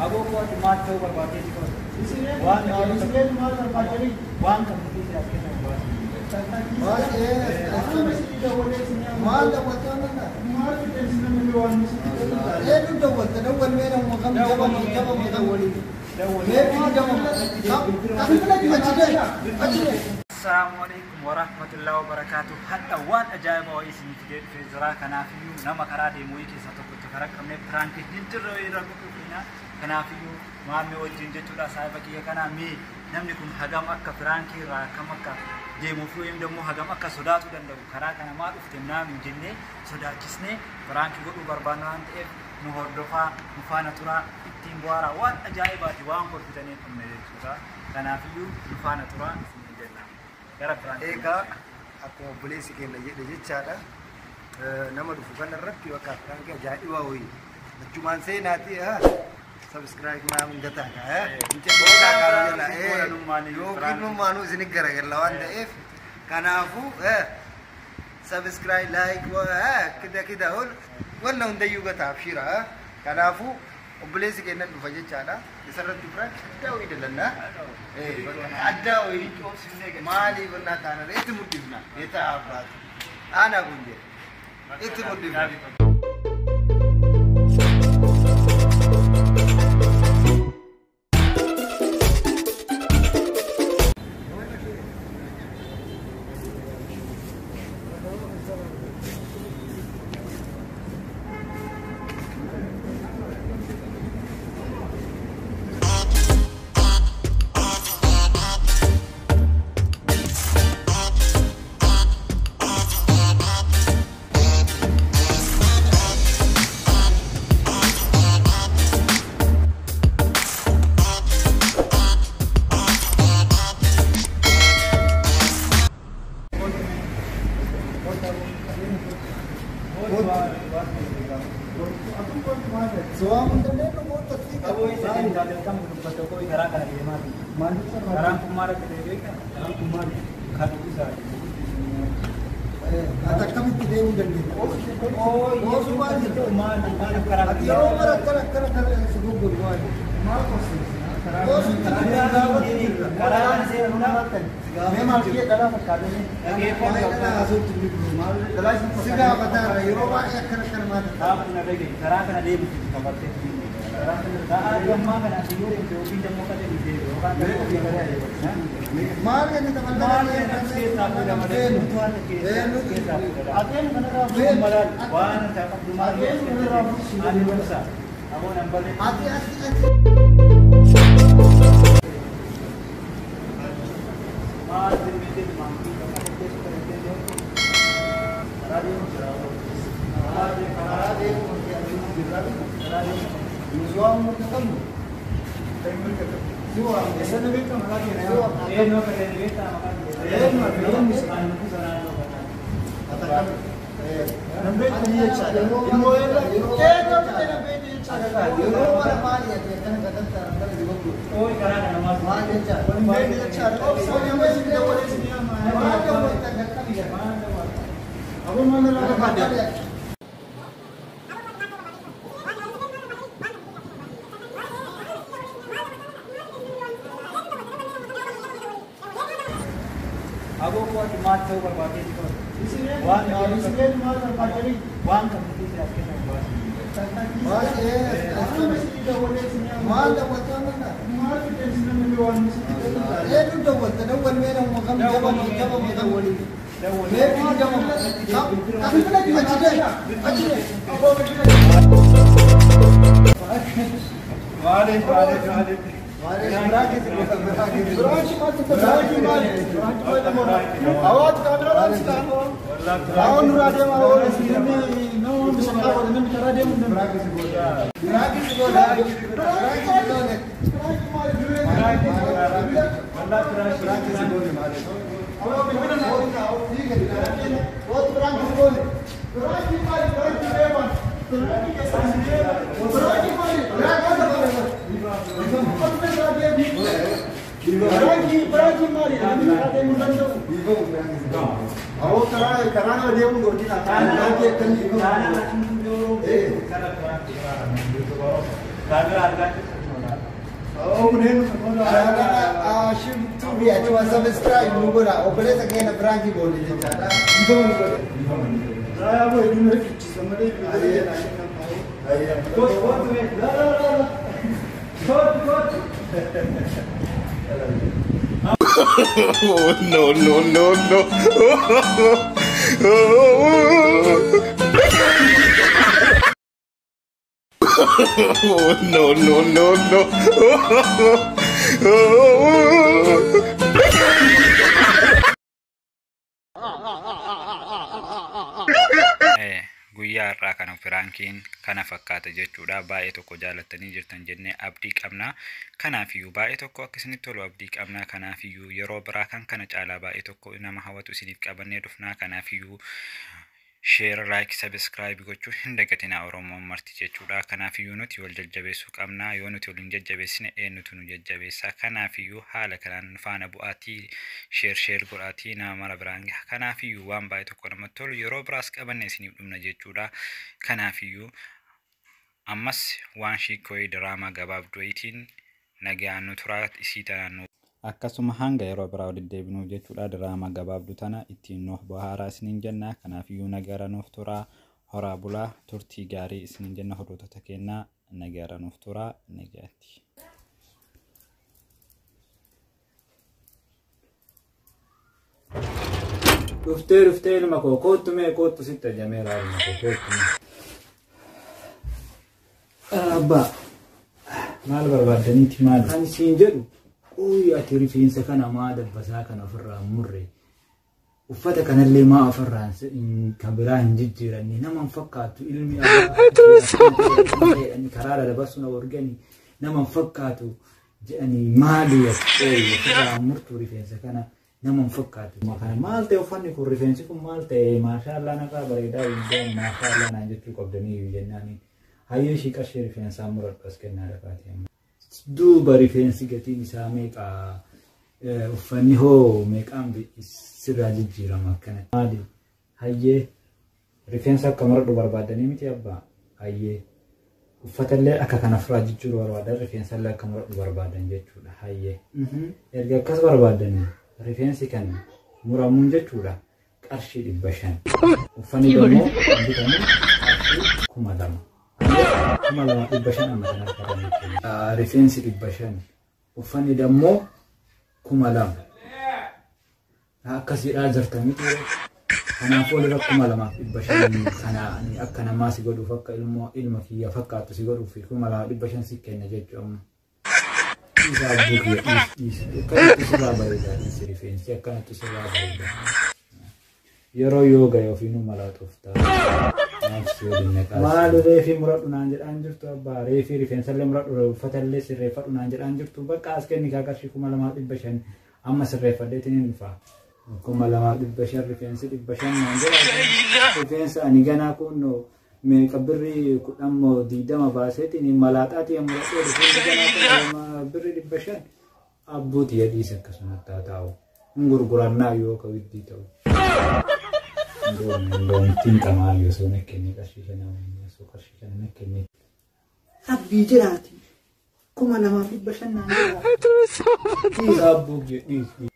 Aboo kooti maal ta'uu barbaadee si qabata? Waan waan qabdu keessaa as keessa baasi. Maal dawwattaa mana? Eenyu dawwatta? Dawwalmee nama kam jabama jabama dawwalii. Assalamu warahmatullahi wabarakatuh. Hadha waan ajaa'ibaa wayii isinii fidee dhufee jira. Kanaafiyyuu nama karaa deemu wayii keessaa tokkotti karaa qabnee piraankii hin jirre wayii irra godhuu keenya. Kanaafiyyuu maammee wajjin jechuudha saahiba kiyya kanaa mee namni kun hagam akka piraankii irraa akkam akka deemuuf yookiin immoo hagam akka sodaatuu danda'u karaa kana maa dhufte naam hin jennee sodaachisnee piraankii godhuu barbaanna waan ta'eef nu hordofaa, nu faana turaa, ittiin bu'aaraa waan ajaa'ibaati waan kolfitanii hin dhumne jechuudha. Kanaafiyyuu nu faana turaa isin jenna. Gara piraankii. Egaa akkuma obboleessi keenya jedhe jechaadha. Nama dhufu kanarratti bakka piraankii ajaa'ibaa wayii achumaan seenaati subscribe naa hundataa kaa yookiin nummaanuu isin garagalla waan ta'eef kanaafuu subscribe like kida kida wanna hundayyuu gataaf shira kanaafuu obboleessi keenya dhufa jechaadha isarratti piraank addaa wayii dalannaa addaa wayii maaliif onnaa taanarra itti muddifna yetaa abbaatu aanaa kun jedhe itti muddifna. Karaan kun maal akka ta'e beektaa? Karaan kun maali? Kan isaati. Ati akkamitti deemuu dandeetta? Oosuu maal jirtu? Maaliif karaa Ati yeroo mara akkana akkana kana si gurguru maali? Oosuutti Karaa seenuudhaaf Mee maal kiyya dhalaa fakkaatanii? Si gaafataarra yeroo baay'ee akkana akkana maal ta'a? Gaafa na dhagaye karaa kana deebisu qabattee karaa kana sa'aatii ammaa kana ati yoo deemte yookiin immoo kan deemte yookaan Maal inni maal taphatanii keessaa fuudha malee nuti waan keessaa fuudha. Waan hin qabdu maal ani gorsa aboon ambalee. Ati ati ati. Maal deemtee maatii qabattee qabattee karaa deemu jira. Karaa deemu karaa deemu Nusuwaa mirga qabnu. Si waamne. Si waamne. Eenyu akka ta'e beektaa maqaan Eenyu akka ta'e ani nuti sanaan Ati akkamitti? Yeroo mara maali ati akkana gatantaa akkana si gurguru? Ooyi karaa kana maal Maal jechaadha? Maal dawwattan qaqqabi jedha. Aboo kooti maal ta'uu barbaadee si qabata? Waan waan qabdu keessaa as keessa baasi. Maal dawwattaa mana? Eenyu dawwatta? Dawwalmee nama kam jabama jabama dawwalii. Mee jabama achi deemi achi deemi. Maaliif maaliif maaliif? Kaamera argaa jirtu. goonee nu Hashim Tubi achuma subscribe nu godha. Obboleessa keenya prank goone jechaadha. Dhiifama nu godhe. Raayaa boo hedduu nu rifichisa malee. Kootu kootu mee. La la la la. Kootu kootu. No, no, no, no. No, no, no, no. Guyyaa har'aa kana prankiin kana fakkaata jechuudha. Baay'ee tokko jaalattanii jirtan jennee abdii qabna. Kanaafiyyuu baay'ee tokko akka isinitti tolu abdii qabna. Kanaafiyyuu yeroo biraa kan kana caalaa baay'ee tokko nama hawwatu isiniif qabannee dhufna. Kanaafiyyuu share, like, subscribe gochuu hin dagatinaa Oromoon marti jechuudha. Kanaafiyyuu nuti wal jajjabeessuu qabna. Yoo nuti wal hin jajjabeessine eenyutu nu jajjabeessa? Kanaafiyyuu haala kanaan nu faana bu'aatii share share godhaatii nama mara biraan gaha. Kanaafiyyuu waan baay'ee tokko namatti tolu yeroo biraas qabanne isiniif dhumna jechuudha. Kanaafiyyuu ammas waan shiikooyi diraamaa gabaabdooyitiin nagaan nu turaa isii tanaan nu akkasuma hanga yeroo biraa walitti deebinuuf jechuudha. Diraamaa gabaabduu tana ittiin nuuf bohaaraa isiniin jenna. Kanaafiyyuu nagaara nuuf turaa, horaa bulaa, turtii gaarii isiniin jenna. Hordoftoota keenyaa nagaara nuuf turaa, nagaatti. Dhuftee dhuftee ilma koo koottu mee koottu sitti ajameera ilma koo koottu mee. Abbaa maal barbaaddaniiti maali? Kan siin jedhu quuyi ati rifeensa kana maa dabbasaa kana ofirraa murre, uffata kanallee maa ofirraa kan biraa hin jijjiiranne, nama hin fakkaattu ilmi abbaa karaa dabarsu na organi nama hin fakkaatu jedhanii maali ati quuyi ofirraa murtuu rifeensa kana nama hin fakkaatu. Kana maal ta'e uffanni kun rifeensi kun maal ta'e maashaallaa narraa bareedaa hin maashaallaa naan jechuu qabdanii jennaani. Hayyee ishii qarshii rifeensaa muradhu as kennaa dhaqaatii amma. Duuba rifeensi gatiin isaa meeqa, uffanni hoo meeqaan sirraa jijjiirama akkana. Maali? Hayyee rifeensa akka muradhu barbaadanii miti abbaa? Hayyee uffatallee akka kana ofirraa jijjiiruu barbaadan, rifeensallee akka muradhu barbaadan jechuudha. Hayyee erga akkas barbaadanii rifeensi kan muramuun jechuudha qarshii 500. Uffanni immoo bitamu qarshii 2000. 2500 amma sana harkatan jechuudha. Rifeensi 500, uffanni dammoo 2000. Akkasiidhaa jirta miti. Kanaafuu walirra 2500 kana ani akka namaa si godhuuf akka ilma kiyya fakkaattu si godhuuf 2500 si kenna jechuudha amma. Dhiisa abbuu kiyya dhiisi dhiisi. Akkanatti sirraa bareeda dhiisi rifeensi akkanatti sirraa bareeda. Yeroo yoo gahe ofiinuu malaa xuftaa. Maal reefii muradhu naan jedhaan jirtu abbaa, reefii rifeensallee muradhu uffatallee sirreeffadhu naan jedhaan jirtu, bakka as kenni kaa qarshii 2500 amma sirreeffadheetiin hin dhufa. 2500 rifeensi 500 naan jedha. Rifeensa ani ganaa kun meeqa birrii 10 moo 20 baaseetiin malaaxaatii muradhee rifeensi ganaa kun birrii 500 abbuuti yadiis akkasumatti haa taa'u. Hin gurgurannaa yoo ka widdii ta'u. Ittiin qamaa yoo osoo na kennee qarshii kana osoo qarshii kana na kennee. Abbii jiraati. 2500 naan jedha. Dhiisa abbuu dhiisi.